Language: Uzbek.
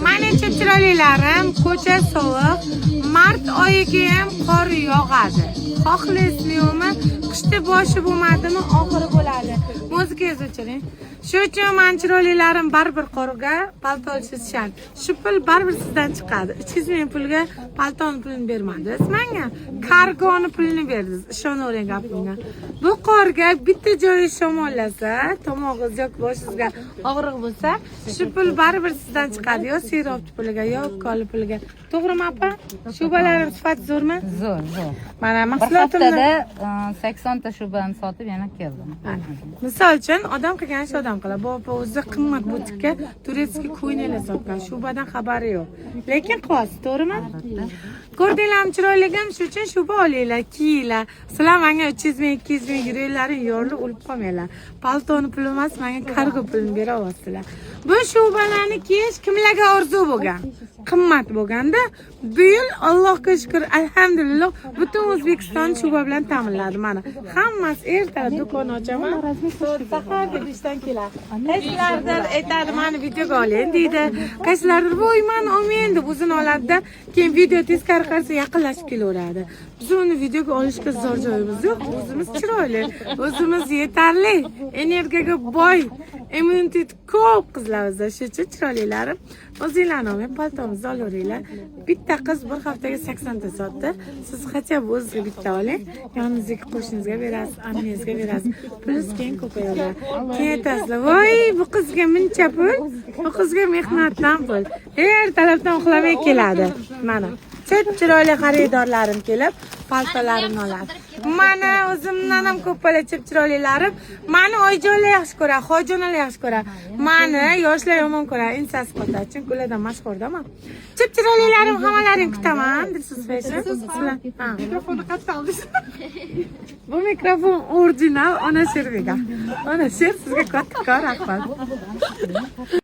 Mani chiroylilarim, ko'cha sovuq. Mart oyiga ham qor yog'adi. Xohlaysizmi, yo'qmi? Qishda boshi bo'lmadimi, oxiri bo'ladi. Muzikangizni o'chiring. Shu uchun mani chiroylilarim baribir qorga palto olishingiz shart. Shu pul baribir sizdan chiqadi. 300 ming pulga paltoni pulini bermadingiz menga. Kargoni pulini berdingiz. Ishonavering gapimga. Bu qorga bitta joyi shamollasa, tomog'ingiz yoki boshingizga og'riq bo'lsa, shu pul baribir sizdan chiqadi. Yo sirop puliga, yo ukoli puliga. To'g'rimi, opa? Shubalarim sifati zo'rmi? Zo'r, zo'r. Mana Bir mahsulotimni haftada 80 ta shubani sotib yana keldim. Mana. Misol uchun, odam qilgan ish odam qiladi. Bu opa o'zi qimmat butikka турецкий ko'ylaklar sotgan. Shubadan xabari yo'q. Lekin qilyapsiz, to'g'rimi? Ko'rdinglarmi chiroyligim? Shu uchun shuba olinglar, kiyinglar. Sizlar menga 300 ming, 200 ming yuraklaring yorilib o'lib qolmanglar. Paltoni puli emas, menga kargo pulini beryapsizlar. Bu shubalarni kiyish kimlarga orzu bo'lgan? Qimmat bo'lganda, bu yil Allohga shukr, alhamdulillah, butun O'zbekiston shuba bilan ta'minladi mana. Hammasi ertalab do'kon ochaman. Sahar deb ishdan keladi. Qaysilardir aytadi, mani videoga oling deydi. Qaysilardir voy, mani olmang deb o'zini oladida, keyin video teskari qarasa yaqinlashib kelaveradi. Biz uni videoga olishga zo'r joyimiz yo'q. O'zimiz chiroyli, o'zimiz yetarli, energiyaga boy, immunitet ko'p qizlarimizda. Shu uchun chiroylilarim, o'zinglarni olmay paltomizni olaveringlar. Bitta qiz bir haftaga 80 ta sotdi. Siz хотя бы o'zizga bitta oling, yoningizdagi qo'shningizga berasiz, ammangizga berasiz. Pulingiz keyin ko'payadi. Keyin aytasizlar, voy, bu qizga muncha pul, bu qizga mehnatdan pul. Ertalabdan uxlamay keladi. Mana chip chiroyli xaridorlarim kelib paltolarimni oladi. Mana o'zimdan ham ko'p bola chip chiroylilarim. Mani oyijonlar yaxshi ko'radi, hojijonalar yaxshi ko'radi. Mani yoshlar yomon ko'radi, ensasi qotadi, chunki ulardan mashhurdaman. Chip chiroylilarim, hammalaringni kutaman. Dilsiz Fashion. Sizlar. Ha. Mikrofonni qayerdan oldingiz? Bu mikrofon original Ona Sherbega. Ona Sher, sizga kattakon rahmat.